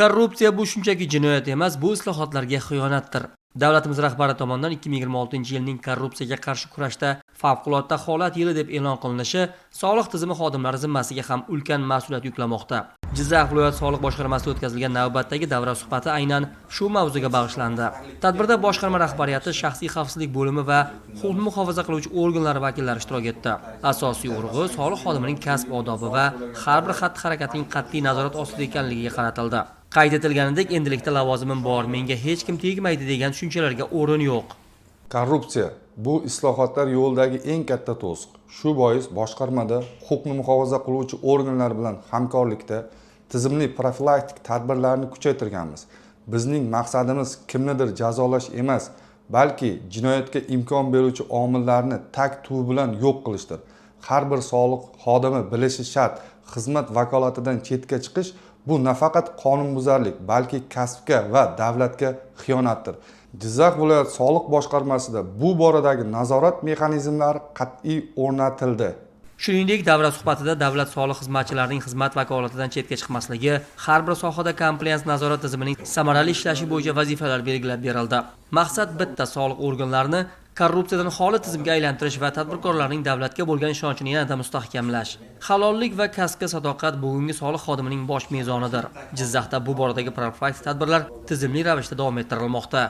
Korrupsiya bu shunchaki jinoyat emas, bu islohotlarga xiyonatdir. Davlatimiz rahbari tomonidan 2026-yilning korrupsiyaga qarshi kurashda favqulodda holat yili deb e'lon qilinishi soliq tizimi xodimlari zimmasiga ham ulkan mas'uliyat yuklamoqda. Jizzax viloyat soliq boshqarmasida o'tkazilgan navbatdagi davra suhbati aynan shu mavzuga bag'ishlandi. Tadbirda boshqarma rahbariyati, shaxsiy xavfsizlik bo'limi va huquqni muhofaza qiluvchi organlar vakillari ishtirok etdi. Asosiy urg'u soliq xodimining kasb odobi va har bir xatti-harakatining qat'iy nazorat ostida ekanligiga qaratildi. Qayd etilganidek, endilikda lavozimim bor, menga hech kim tegmaydi degan tushunchalarga o'rin yo'q. Korrupsiya bu islohotlar yo'lidagi eng katta to'siq. Shu bois boshqarmada huquqni muhofaza qiluvchi organlar bilan hamkorlikda tizimli profilaktik tadbirlarni kuchaytirganmiz. Bizning maqsadimiz kimnidir jazolash emas, balki jinoyatga imkon beruvchi omillarni tag tubi bilan yo'q qilishdir. Har bir soliq xodimi bilishi shart: xizmat vakolatidan chetga chiqish bu nafaqat qonunbuzarlik, balki kasbga va davlatga xiyonatdir. Jizzax viloyat soliq boshqarmasida bu boradagi nazorat mexanizmlari qat'iy o'rnatildi. Shuningdek, davra suhbatida davlat soliq xizmatchilarining xizmat vakolatidan chetga chiqmasligi, har bir sohada komplians nazorat tizimining samarali ishlashi bo'yicha vazifalar belgilab berildi. Maqsad bitta: soliq organlarini korrupsiyadan xoli tizimga aylantirish va tadbirkorlarning davlatga bo'lgan ishonchini yanada mustahkamlash. Halollik va kasbga sadoqat bugungi soliq xodimining bosh mezonidir. Jizzaxda bu boradagi profilaktik tadbirlar tizimli ravishda davom ettirilmoqda.